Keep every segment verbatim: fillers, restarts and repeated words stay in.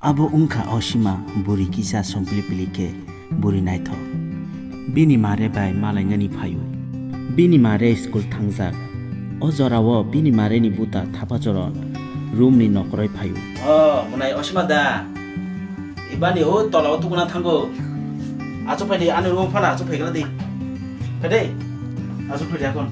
Abo wngkha Osima, buri kisa sompili pili khe buri naithok. Bini mare bai malainani phaio. Bini mare school thangjak. O jorao bini mareni buta Thapachoron room ni nokroi phaio. O, mwnai Osima da. Ibani o tola o tukuna thango. Achu phaidi ani room phana achu phaikala di. Phaidi. Achu phaidi akon.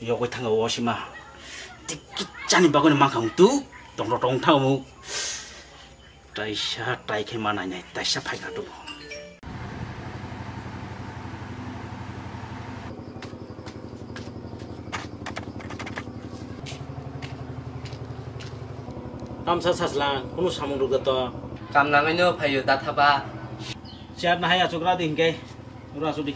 Yogwi thanga Osima. Tiki chani bagwi mankha tu tongro tong thango. Taisa tai khe ma nainai, taisa phaikha tubu. Tamsa saslang, kunu samung rwgwto. Kam nangwino phaio da thapa. Chair nahai achukra di hinkhe, ura asuk di.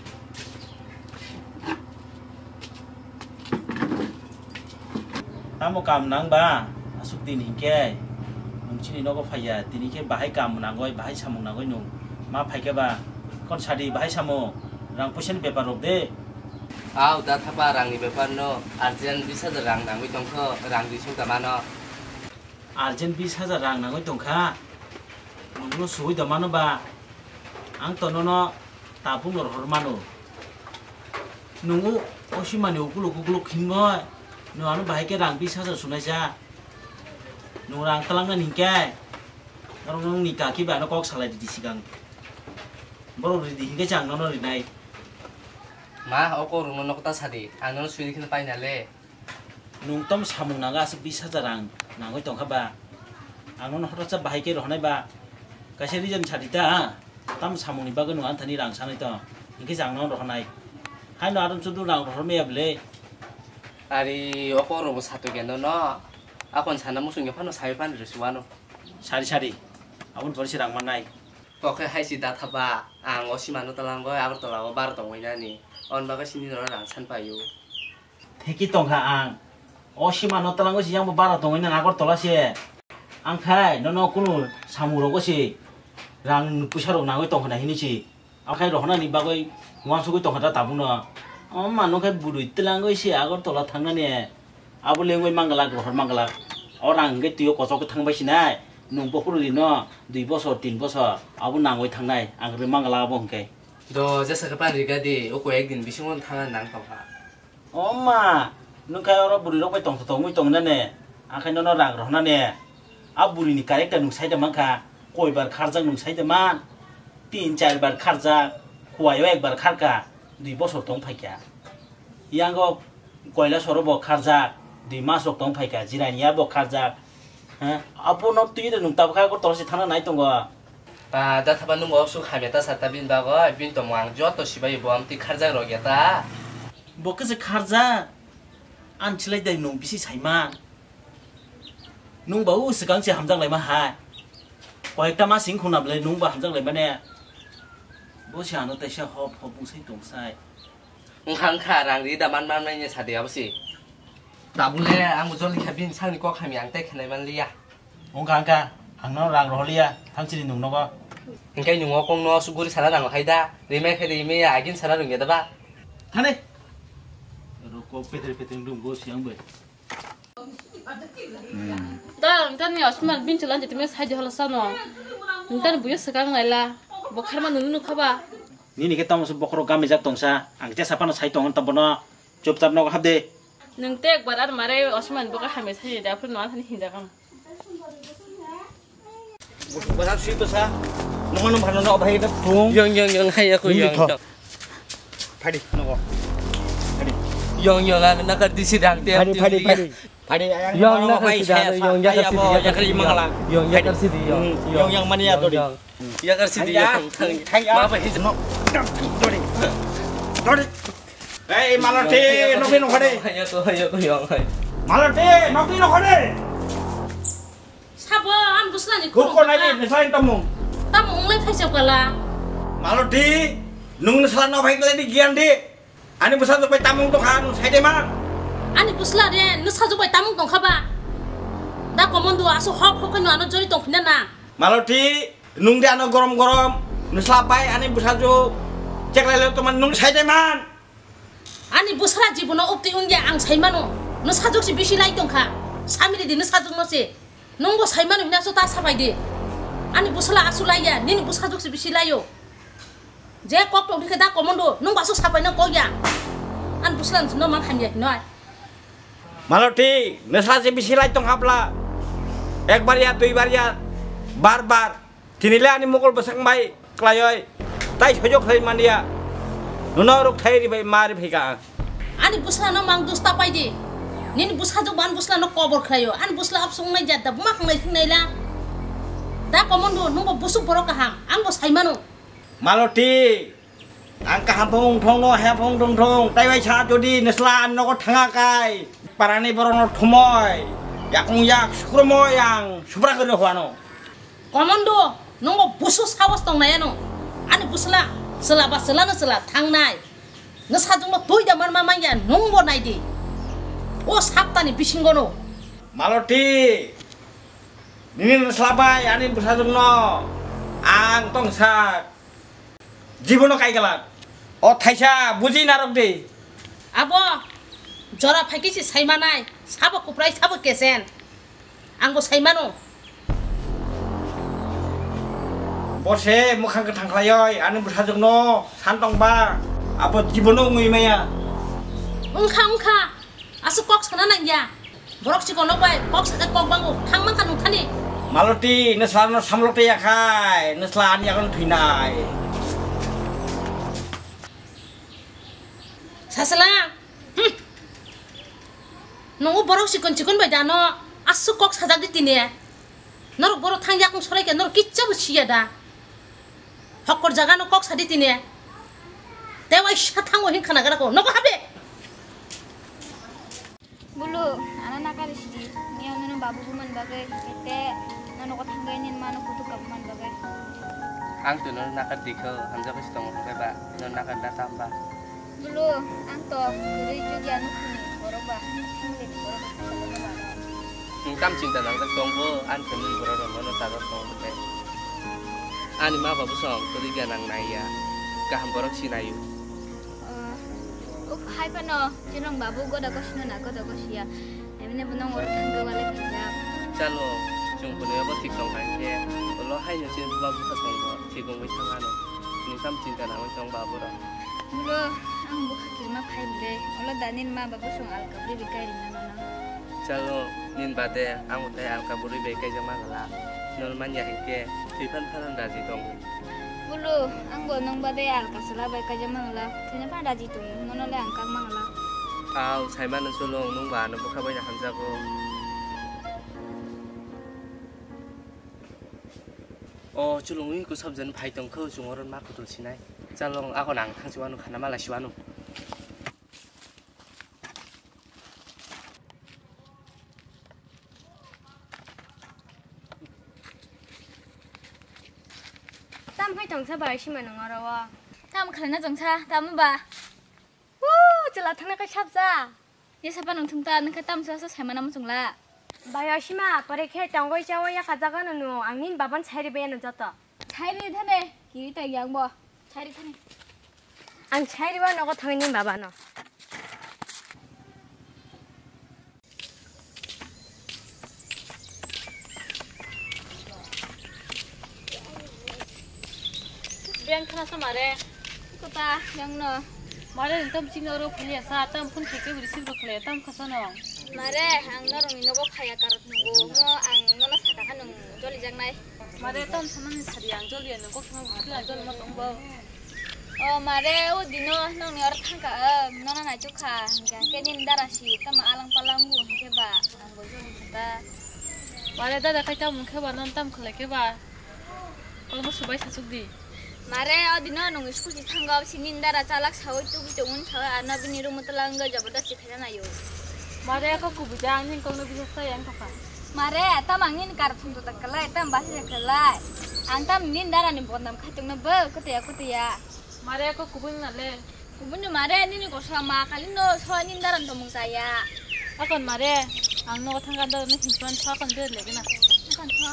Tamo kam nang ba? Asuk din hinkhe nwng chini nogo phaiya, tini khe bahai kam nangoi, bahai samung nangoi nwng ma phaikhe ba? Kon sadi bahai samung, rang puisani bepar rok de. Au da thapa, rangni bepar no, urgent bis hajar rang nangoi tongkho, rang risong ta mano. Urgent bis hajar rang nangoi tongkha, nwngno suwi da mano ba? Ang to nono tabukno rohor mano. Nungo Osimani ukuluk ukuluk hinwi nwng ano bahai khe rang bis hajar sunaisa. Nwng rang twlangnani hinkhe norok nokni kaki bai ano kok salai ridi sigang. Borok ridi hinkhe se ang nono rinai. Ma, o kokrokno nokta sadi, ang nono suri kheno paina le. Nwng tamo samung nangwi aswk bis hajar rang nangwi tongkha ba? Ang nono hothatsa bahai khe rohornai ba? Kaisa reason sadi ta, ha? Tamo samungni bagwi nwng anthani rang sanai tong, hinkhe se ang nono rohornai. Haino arom chudu rang rohor maya bwle? Ari, o kokrokbo satokya nono. Akon sana muchungya phano sawi phano rwsuwano. Sari sari, aboni pore se rang mannai. Tokhe hai si da thapa, ang Osimano twlangwi Agartala o bara tongwi nani. On bagwi sini nono rang san paio. Theki tongkha ang. Osimano twlangwi si yang bo bara tongwi nani Agartala se. Ang khai nono kunu samung rogo se rang puisa rok nangwi tongkha na hini si. Ang khai rohornani bagwi uansugwi tongkha da tabukno. O mano khai bwrwi twlangwi se Agartala thangnani. Abo lengwi manglak, rohor manglak. O rang hwnkhe twi o kochok khe thang bai sinai. Nwng bokhorok rino dui bosor, tin bosor abo nangwi thangnai. Ang rw manglak abo hwnkhe. Do jesa khe pan rika di, o koi ek din bisingo thang nang tongkha. O ma, nwng khai oro bwrwi rok bai tongtho tongwi tongnani. Ang khai nono rang rohnani. A bwrwini character nwng sai da mankha. Koi bar kharjak nwng sai da man. Tin char bar kharjak. Huaio ekbar kharka. Dui bosor tong phaikha. Yango Koilasoro bo kharjak, dui mas rok tong phaikha, Jirania bo kharjak. Ha? Abono twi de nwng tabukha Agartala se thangna nai tongo. Ba, da thapa nwng o suk hamya ta sa ta bini bagwi, bini tongmung ang joto sibai bo amtwi kharjak rok ya ta. Bo khe se kharjak? Ani slai dai nwng bisi saima. Nwng ba o swkang se hamjak laima hai. Koyekta mas wng khuna bwlai nwng ba hamjak laimani. Bo se ano teisa hop hop bwsai tongsai. Wngkha, wngkha, rang ri da man, man, man, sadi abo si. Tabuk le ang bo joli kha bini sakni kok hamya ang tei khenai man liya. Wngkha, wngkha, ang no rang rohor liya, thang chini nwng nogo. Hingke nwng o kok no suguri sana rang hai da, rimai khe rimai ya, agin sana rwngya da ba? Thane. Ruk Kok petre petre wngdong bo siyang bai. Hmm. Da, ntan ni Osman bin chulan jitime sai di hola sano. Ntan buyo sekang laila. Bo kharma nunu nukha ba. Nini khe tamo se bokhorok gami jak tongsa. Ang jesa phano sai tongo tamo bono. Chupchap nogo hapde. Nwng te ekbar ar mare Osman bo ka hamya sai da phun no thani hinja kang. Bwsa sui bwsa. Nungo nung phano no bhai da phung. Yong, yong, yong, hai aku. Yong, yong. Phadi nogo. Phadi. Yong, yong, ang nakar disi dang te. Phadi, phadi, phadi. Phadi ayang. Yong, nakar disi dang, yong, yakar sidi, yong. Yong, yakar sidi, yong. Yong, yong, mani ya dori. Yakar sidi, yong. Thang ya. Ma bai no. Dori. Dori. Ei, Maloti, nokni nokha de. Hai aku, hai aku, yong, hai. Maloti, nokni nokha de. Sabo, ang bwsla ni khorok nai, nisa ni tamung. Tamung lai phaisa kala. Maloti, nung nisa no bhai kala di gian di. Ani bwsa jok bai tamung to kha, nung sai de ma. Ani bwsla re, nisa jok bai tamung tong kha ba. Da komondo aso hok hok no ano jori tong phina na. Maloti, nung de ano gorom gorom, nisa bai ani bwsa jok cheklai le to man nung sai de man. Ani bwsra jibono upti wngya ang saimano. Nwsajwk se bisi lai tongkha. Samiri di nwsajwk no se. Nwngbo saimano hina so ta sapai di. Ani bwsla asu laiya, nini bwsajwk se bisi laio. Je kok tong dikhe da komondo, nwngbo asu sapai no kokya. Ani bwsla no man hamya hinoi. Maloti, nwsla se bisi lai tong hapla. Ekbar ya, duibar ya, bar bar. Tini le ani mokol bwswk bai klaioi, tai soijo khlai mania. Nono rok thai ri bai ma ri phaika ang. Ani bwsla no mang dus ta pai di. Nini bwsajwk ban bwsla no kobor khlaio. Ani bwsla absung nai jat da buma khangnai thing nai la. Da komondo nungbo busuk borok kaham. Ang bo sai mano. Maloti. Ang kaham phung thong no, he phung thong thong, tai bai sa jodi nwsla nogo thanga kai, parani borok no thumoi, yakung yak sukrumoi ang supra gori huano. Komondo, nungo busu sawas tong nai ano, ani bwsla, chwla ba chwla no chwla thang nai, nwsajwk no twi da man ma manya nungbo nai di, o saptani bisingo no. Maloti, nini nwsla bai ani bwsajwk no ang tong sak. Jibono kaigalak. O thaisa buji narok de. Abo jora phaikhe se saimanai, sabo kuprai, sabo kesen. Angbo saimano. Borse mukhang kwthang khlaioi ani bwsajwkno san tongba abo jibono wngwi maya. Wngkha, wngkha. Aswk kok sana nangya. Borok chikon rok bai kok sakhe kok bango. Thang mankha nungthani. Maloti, nwsla no samlok tei yakhai. Nwsla ani yagon thwinai. Sasala. Hmm. Nungo borok chikon chikon bai dano. Aswk kok sajak di tine. Norok borok thang yakung sorai khe norok kichcha bo siya da. Hokkor jaga no kok sadi tine. Te waisa thango hin khana gara ko. Nogo habe. Bulu, ano nakar sidi. Ni ano no babu buman bagai. Te no nogo thanggai nin mano kutuk ka buman bagai. Ang tu no nakar dikho. Hamjak si tong ba. No nakar da tam ba. Bulu, ang to kwrwi chukya nukhungni borok ba, family ni borok ba, khasalo no ba no. Nwng tam chinta nangjak tong bo, ani family borok rok no chajak tong bo tei. Ani ma babu song kwrwi gana nang naiya, kaham borok si naio. Oh, uk hai phano, chwng babu goda kosino na goda kosiya. Emne bo nong oro thangwi wale khaijak. Chalo, chwng phunui abo thik tong hai khe, ulo haino chini buma bwkha song bo thik wngwi thang ano. Nwng tam chinta nangwi tong ba borok. Bro, ang bwkha kirima phai bwle. Ulo da nini ma babu song alka bwrwi bai kai rina nono. Chalo, nini bade ang bo tai alka bwrwi bai kaijak ma gala. Nono manya hinkhe thwi phan phan raji tongo. Bulu, ang bo nwng bade alka chwla bai kaijak mangla. Thwina phan raji tongo, nono le ang kak mangla. Au, saimano chwlwng, nwng ba ano bwkha bai hamjago. O chwlwng wi kwsap jen phai tongkho, chwng oro ma kutul sinai. Chwlwng, ako nang thang siwano, khana mala siwano. Tam hai tongsa bai sima nang oro o. Tam khlaina tongsa, tam ba. Woo, chwla thangna khe sabja. Ye sapa nang thungta, nang khe tam sa sa saimana muchungla. Bai o sima, pore khe tongoi chawo ya kha jaga no nu, ang nini baban sairi bai ano joto. Sairi thane, kiri ta yang bo. Sairi thani. Ang sairi ba nogo thangwi ni baba no. Ang khna sa mare. Kota yang no. Mare, tam ching oro phuli asa, tam phun khe khe receive rok le, tam khasa no. Mare, ang norok ni nogo phaya karot nugo, mo ang nono saka kha nung joli jak nai. Mare, tam samani sari ang joli ano kok sama bukti ang joli mo tong bo. O mare, o dino nong ni oro thang ka, nono nai chuk kha, hingke ke nin dara si, tam alang palang bu hingke ba. Mare, dada khai tam mung khe ba, non tam khlai khe ba. Kolmo subai sasuk di. Mare, o dino nung school si thango, sini dara chalak sawi tubi tongun sawi, arna bini room tola wngwi jabardasti khaina nayo. Mare, ko kubui da, ang ning kolno bisa sai ang tokha. Mare, tam ang nin kar thum to tak kalai, tam basi kalai. Ang tam nin dara ni bodnam khai tongna bo, kotoya, kotoya. Mare, ko kubui na le. Kubuni mare nini kosa ma kali no so nini daran tomung saya. Akon mare, ang no thang kan do ne hinsuan tha kon de le gena. Akon tha.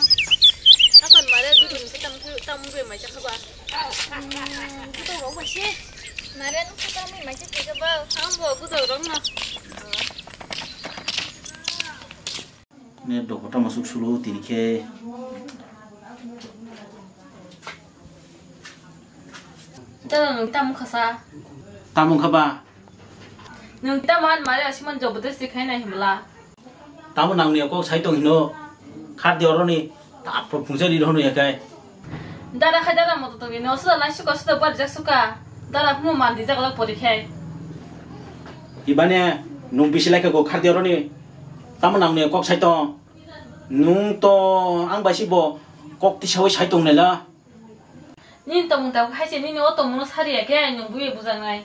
Akon mare dudun ke tam tam be mai jakha ba. Kuto ro ba se. Mare no kuto mi mai jakha ba. Ang bo kuto ro na. Ne dopha tamo suk sulu tini khe. Tamo nwng tamo khasa. Tamo wngkha ba? Nwng tamo han mare asimon jobodasti khaina himla. Tamo nangni kok sai tong hino. Khat di oroni tapro phungsa di hono yakai. Dara khai dara moto tongwi no suda lai suka suda bar jak suka. Dara phunu man di jak lak pori khai. Ibane nung bisi lai khe go khat di oroni. Tamo nangni kok sai tong. Nung to ang bai si bo kok tisawi sai tong nela. Nini tongmung tabuk hai se nini o tongmung no sari ya khe ai nung buye bujangnai.